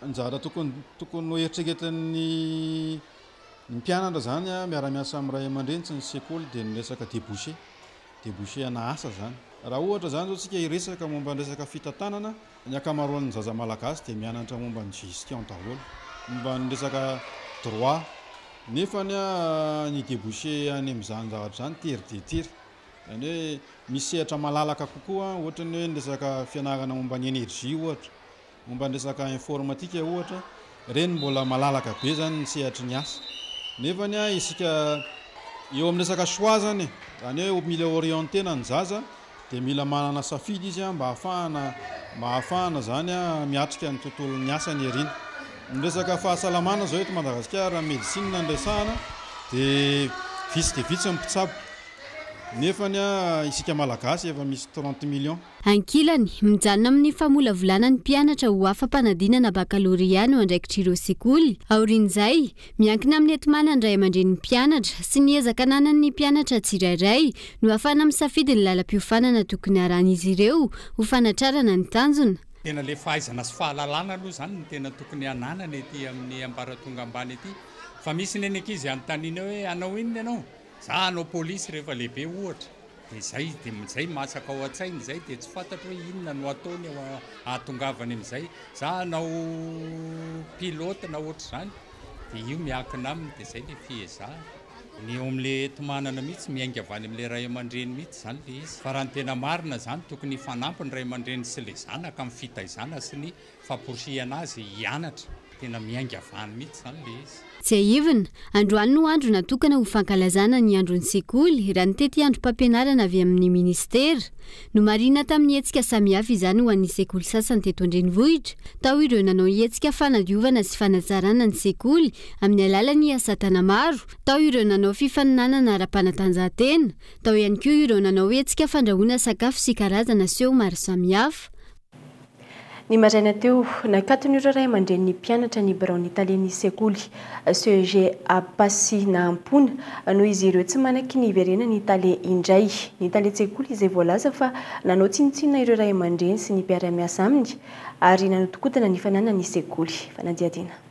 anjara tokony tokony ho eritreretin'ny Ny mpianatra izany miara-miasa amin'ny ray aman-dreny sy ny sekoly dia ny resaka débouché, débouché ana asa izany. Raha ohatra izany izao tsika hiresaka momba ny resaka fitantanana, ny ankamaroan'ny zaza malagasy dia mianatra momba ny gestion daholo, momba ny resaka droit, nefa ny débouché any amin'izany zavatra izany tery dia tery. Izany hoe misy sehatra malalaka kokoa ohatra ny hoe ny resaka fianarana momba ny énergie ohatra. Momba ny resaka informatique ohatra, ireny mbola malalaka be zany ny sehatry ny asa. Nefany isika eo amin'ny resaka choix zany e, zany hoe mila orienter-na ny zaza dia mila manana safidy izy mba hahafahana mba hahafahana zany miatrika ny tontolon'ny asa any aoriana. Ny resaka fahasalamana zao eto Madagasikara raha médecine no resahana dia vitsy dia vitsy ny mpitsabo. Nefany isika Malagasy efa misy 30 millions. Ankilany, mijanona amin'ny famolavolana ny mpianatra ho afa-panadinana bakalorea no andraikitr'ireo sekoly. Aorian'izay, miankina amin'ny enti-manan'ny ray aman-drenin'ny mpianatra sy ny ezaka ananan'ny mpianatra tsirairay no ahafahana misafidy ny lalam-piofanana tokony harahan'izy ireo ho fanatrarana ny tanjona. Tena ilay fahaizana sy fahalalana aloha izany no tena tokony hananana ety amin'ny ambaratonga ambany ety. Fa misy ny ankizy anontaniana hoe hanao inona ianao? Za hanao polisy rehefa lehibe ohatra. Dia izay, dia izay masaka ao an-tsainy izay dia tsy fantatro hoe inona no ataony ao ahatongavany amin'izay. Za hanao pilote na ohatr'izany, dia io miankina aminy, dia izay ilay fiezahana. Ny eo amin'ilay enti-manana mihitsy, miainga avy any amin'ilay ray aman-dreny mihitsy izany ilay izy. Fa raha ny tena marina izany, tokony hifanampy ny ray aman-dreny sy ilay zanaka amin'ny fitaizana sy ny famporisihana azy hianatra. Tena miainga avy any mihitsy izany ilay izy. Tsiahivina, androany no andro natokana ho fankalazana ny andron'ny sekoly, raha ny tetiandrom-pampianarana avy amin'ny minisitera. Nomarihina tamin'ny hetsika samihafa izany ho an'ny sekoly sasany teto an-drenivohitra. Tao ireo nanao hetsika fanadiovana sy fanatsarana ny sekoly amin'ny alalan'ny asa tana-maro, tao ireo nanao fifaninanana ara-panatanjahantena, tao ihany koa ireo nanao hetsika fandrahoana sakafo sy karazana seho maro samihafa. Ny maraina teo, nakaton'ireo ray aman-drenin'ny mpianatra ny biraon'ny talen'ny sekoly CEG Ampasy-Nahampoana noho izy ireo tsy manaiky ny hiverenan'ny tale indray. Ny talen-tsekoly izay voalaza fa nanao tsinontsinona ireo ray aman-dreny sy ny mpiara-miasa aminy ary nanodinkodina ny fananan'ny sekoly. Fanadihadiana.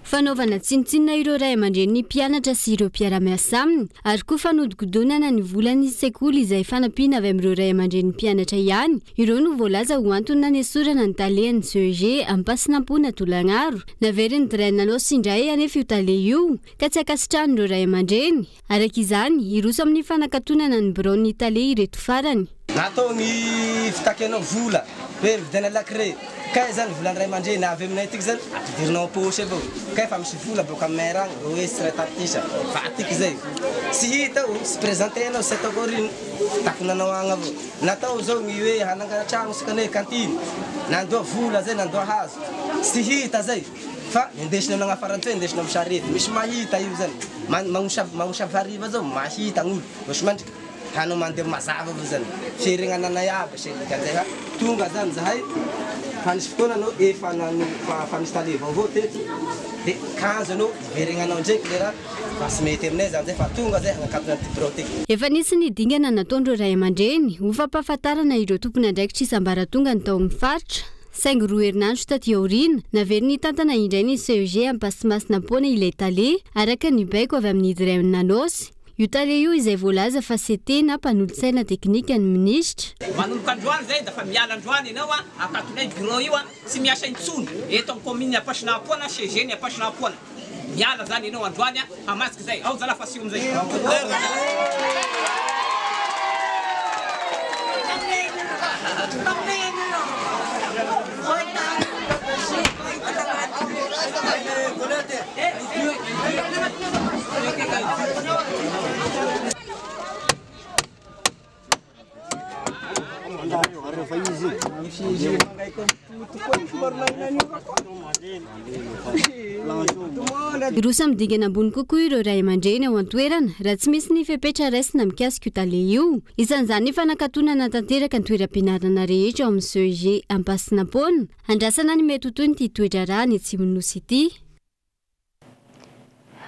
Fanaovana tsinontsinona ireo ray aman-drenin'ny mpianatra sy ireo mpiara-miasa aminy ary koa fanodikodonana ny volan'ny sekoly izay fanampiana avy amin'ireo ray aman-drenin'ny mpianatra ihany ireo no voalaza ho antony nanesorana ny talehan'ny CEG Ampasinampoina Tolagnaro. Naverin'ny Dren Anôsy indray anefa io tale io ka tsy ankasitrahan'ireo ray aman-dreny. Araka izany, hiroso amin'ny fanakatonana ny biraon'ny tale ireto farany. Natao ny fitakianao vola hoe mividiana lakile, kay zany volan'ny ray aman-dreny avy aminay atiky zany ampidirinao am-paosy avao, kay fa misy vola boaka amin'ny maire agny 200 tapitrisa fa atiky zay tsy hita ao, tsy présenter-nao tsy ataoko aoriana, takonanao agny avao. Natao zao ny hoe hanangana tragno isaka ny hoe cantine, nandoa vola zay nandoa hazo, tsy hita zay. Fa indesina nagnafaran-tsoa indesina amy sarety misy mahita io zany magnosavy magnosavy hariva zao mahita gn'olo misy mandriky hanao mandeha mazava avao zany fieregnananay aby se dikan'izay fa tonga zany zahay fa nisy fotoana anao efa nano fa fa nisy tale vaovao teto de kanjo anao hiveregnanao ndraiky le raha fa tsy mety aminay zany zay fa tonga zay hagnakatona an'ity birao ty. Efa nisy ny dingana nataon'ireo ray aman-dreny ho fampahafantarana ireo tompon'andraikitra isam-baratongany tao amin'ny faritra. Saingy roa herinandro taty aoriana, naveriny nitantana indray ny CEG Ampasimasina-Ampoana ilay tale, araka ny baiko avy amin'ny Dren Anôsy. Io tale io izay voalaza fa CT na mpanolotsaina teknika ny minisitra. Manomboka androany zay da fa miala androany ianao a, akatonay bureau io a, tsy miasa intsony eto am commune Ampasinapoana, CG ny Ampasinapoana. Miala zany ianao androany a, hamasika zay, ao zalahy fa asio amizay. Hiroso amin'ny dingana ambony kokoa ireo ray aman-dreny ao an-toerana raha tsy misy ny fepetra raisina mikasika io tale io. Isan'izany ny fanakatonana tanteraka ny toeram-pianarana rehetra ao amin'ny CEG Ampasinampoana. Andrasana ny mety ho tohin'ity toe-draharaha any Atsimon'ny Nosy ity.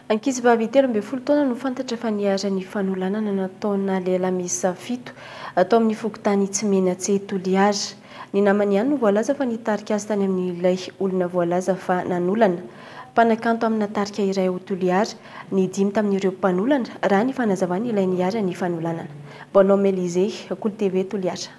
Ankizivavy 13 taona no fantatra fa niharan'ny fanolanana nataona lehilahy miisa fito tao amin'ny fokontany Tsimenatse Toliara. Ny namany ihany no voalaza fa nitarika azy tany amin'ilay olona voalaza fa nanolana. Mpanakanto amina tarika iray ao Toliara ny dimy tamin'ireo mpanolana, raha ny fanazavan'ilay niharan'ny fanolanana. Bonhomme Elysée, Kolo TV Toliara.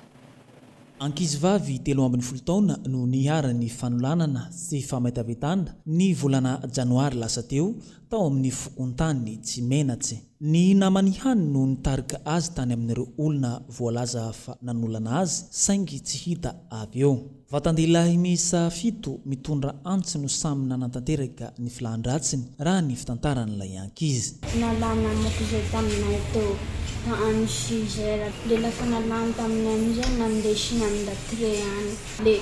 Ankizivavy 13 taona no niharan'ny fanolanana sy fametavetana ny volana janoary lasa teo tao amin'ny fokontany Tsimenatse. Ny namany ihany no nitarika azy tany amin'ireo olona voalaza fa nanolana azy saingy tsy hita avy eo. Vatan-dehilahy miisa fito mitondra antsy no samy nanatanteraka ny filan-dratsiny, raha ny fitantaran'ilay ankizy. Nalana namako izay taminay teo ta any Suzera le lafa nalany taminay amizay nandesiny amindatre any le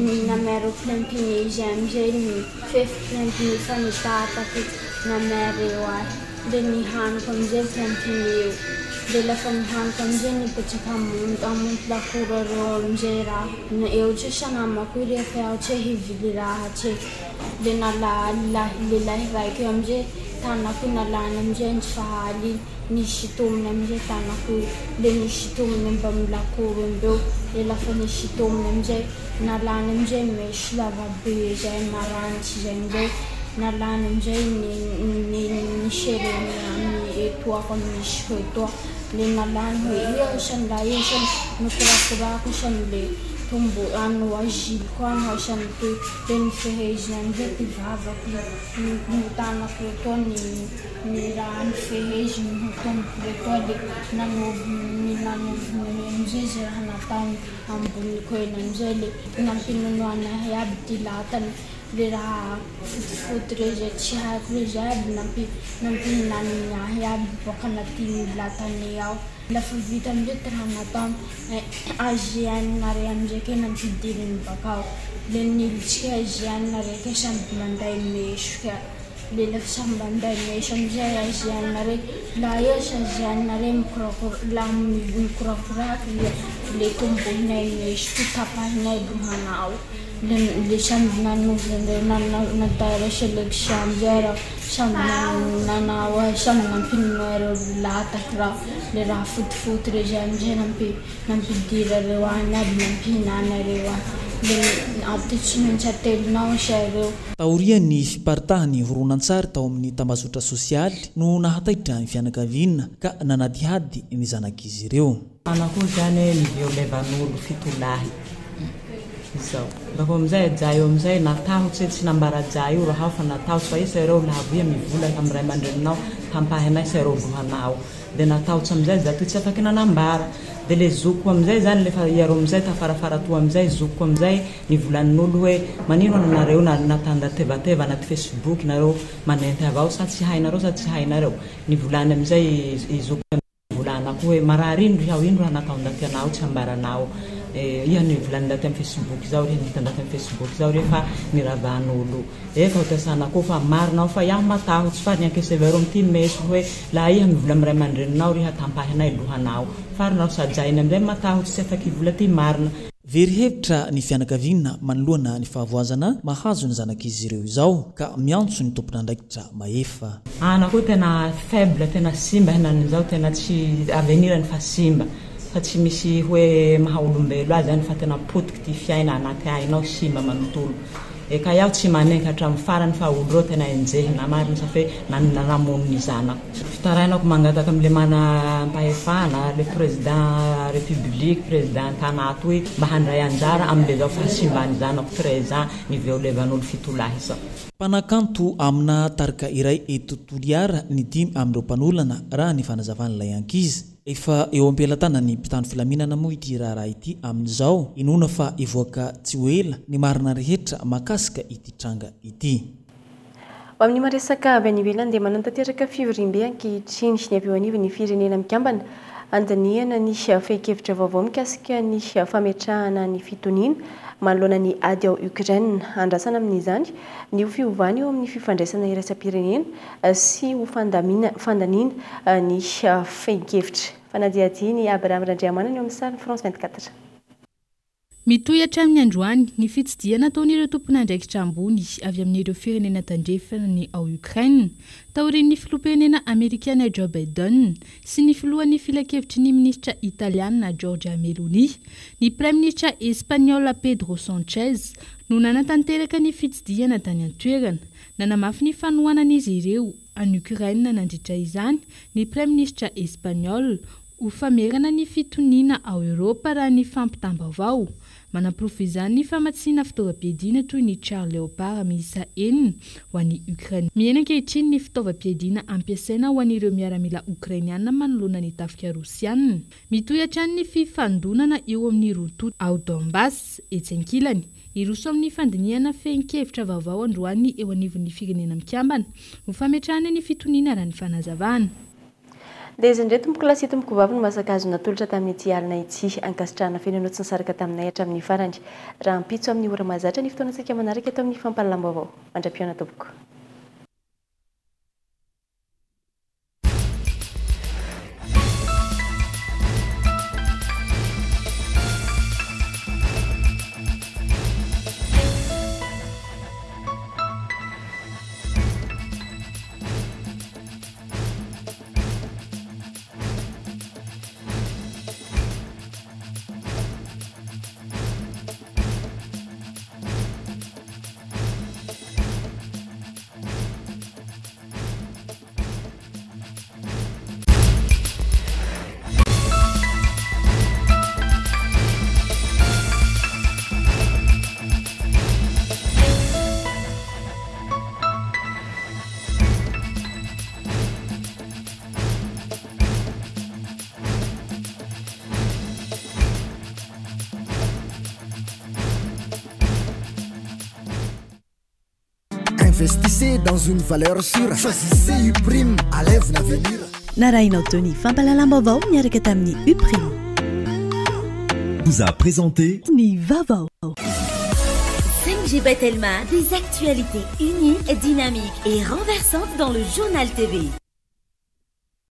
ny namere plein pine izay amizay ny fefy plein pine fa nitataky namereo ahy le nihaniko amizay plein pine io le lafa nihaniko amizay nipetraka amonto amonto lakoro areo amizay raho eo tse sa namako io refa iaho tse hivily raha tse Le nalaly lahy lehilahy raiky io amizay tanako io nalany amizay ny fahaly nisitominy amizay tanako io le nisitominy mbamy lakoro io mbeo le lafa nisitominy amizay nalany amizay meso lava be zay maranitsy zay amizay nalany amizay ny ny nisereny amy etoako amy misiko etoa le nalany hoe ia isany lahy ia isany nikorakorako isany le tombo ano aziliko ano isany toy Dia nifeheziny amizay ty vavako, notanako retoa ny ny raha nifeheziny notomboko retoa le nanaoviny nanaoviny amizay ze raha nataony amboniko eny amizay le nampinonoany ahy aby ty latany le raha fotifoty reo zay tsy haiko reo zay aby nampi nampihinaniny ahy aby boaka anatin'ny latane ao. Lafa vita amizay ty raha nataony AGN re amizay ke nampidiriny bakao le nilitsy ke AGN re ke samby manday meso ke le lafa samby manday meso amizay AGN re la esa AGN re mikorakora la mikorakoraky le le tombohinay meso ty tapahinay lohanao le le samby nanovy natao selection amizay raho samby nanao samby nampinonoay lataky raho le raha fotifoty reo zay amizay nampi nampidira reo any aby nampihinana reo ahy le aty tsy maintsy atelinao sa reo. Taorian'ny fiparitahan'ny horonantsary tao amin'ny tambazotra sosialy no nahataitra ny fianakaviana ka nanadihady ny zanak'izy ireo. Anako zany niviolevan'olo fitolahy izao. Bakeo amizay ajà io amizay natahotse tsy nambara ajà io raha fa natahotse fa isa ireo lavo ia mivola amy ray aman-dreninao tampahinay sa ireo lohanao. De natahotse amizay za toy tsy afaky nanambara. De le zokiko amizay zany lefa iareo amizay tafarafara toa amizay zokiko amizay nivolanin'olo hoe manino anareo natanda tevateva anaty Facebook nareo manenty avao sa tsy hainareo sa tsy hainareo. Nivolany amizay i zokiko volanako hoe marary ino riha ino raha natao ndaty anao tsy ambaranao. Iha nivolany ndaty amy Facebook zao riha nihita ndaty amy Facebook zao riha fa niravan'olo. Eka ho tasanako fa marinao fa iaho matahotsy fa niankesevero amy ty meso hoe laha iha mivola amy ray aman-dreninao riha tampahinay lohanao. Fa ry nao sajainy amizay matahotsy tsy afaky hivola ty marina. Very hevitra ny fianakaviana manoloana ny fahavoazana mahazo ny zanak'izy ireo izao ka miantso ny tompon'andraikitra mahefa. Anako tena faible tena simba henan'izao tena tsy avenir-ny fa simba fa tsy misy hoe maha olombelo azy zany fa tena potiky ty fiaina anaty ainao simba manontolo. Eka iaho tsy manenky hatramin'ny farany fa olo reo tena enjehina marina sa fe namono ny zanako. Fitarainako mangataka amle manampahefana, le président république, président tanà toy mba handray anjara amle zao fahasimbany zanako 13 ans niviolevan'olo fitolahy zao. Mpanakanto amina tarika iray eto Toliara ny dimy amin'ireo mpanolana raha ny fanazavan'ilay ankizy. Efa eo am-pelatanan'ny mpitandro filaminana moa ity raharaha ity amin'izao. Inoana fa hivoaka tsy ho ela ny marina rehetra mahakasika ity tranga ity. Ho amin'ny maresaka avy any ivelany dia manatanteraka fivoriambe ankehitriny ny avy eo anivon'ny Firenena Mikambana handinihana ny fehin-kevitra vaovao mikasika ny fametrahana ny fitoniana manoloana ny ady ao Ukraine. Andrasana amin'izany ny ho fiovana eo amin'ny fifandraisana iraisam-pirenena sy ho fandaniana ny fehin-kevitra. Fanadihadian'i Abraham Randriamanana eo amin'ny sarin'ny France 24. Mitohy hatramin'ny androany ny fitsidihana ataon'ireo tompon'andraikitra ambony avy amin'ireo firenena tandrefana ny ao Ukraine, taorian'ny filoham-pirenena amerikana Joe Biden sy ny filohan'ny filankevitry ny minisitra italiana Giorgia Meloni. Ny praiminisitra espaniola Pedro Sanchez no nanatanteraka ny fitsidihana tany an-toerana. Nanamafy ny fanohanan'izy ireo an'i Ukraine nandritra izany ny praiminisitra espaniola Ho famerana ny fitoniana ao Eoropa raha ny fampitam-baovao. Manaporofo izany ny famatsiana fitaovam-piadiana toy ny char Leopard miisa enina ho an'i Ukraine. Mihena ankehitriny ny fitaovam-piadiana ampiasaina ho an'ireo miaramila Okrainiana manoloana ny tafika Rosiana. Mitohy hatrany ny fifandonana eo amin'ny roa tonta ao Donbass. Etsy ankilany, hiroso amin'ny fandinihana fehin-kevitra vaovao androany eo anivon'ny Firenena Mikambana ho fametrahana ny fitoniana raha ny fanazavana. Dia izy indray tompokolahy sy tompokovavy no masaka azo natolotra tamin'ity alina ity. Ankasitrahana feno ianao tsy nisaraka taminay hatramin'ny farany. Rahampitso amin'ny ora mahazatra ny fotoanantsika manaraka eto amin'ny fampahalalam-baovao. Mandra-pihaona tompoko. Investissez dans une valeur sûre. Choisissez Uprime, à l'avenir. Narahinao teo ny fampahalalam-baovao niaraka tamin'ny Uprime. Vous a présenté ny vaovao. 5G by Telma, des actualités uniques, dynamiques et renversantes dans le journal TV.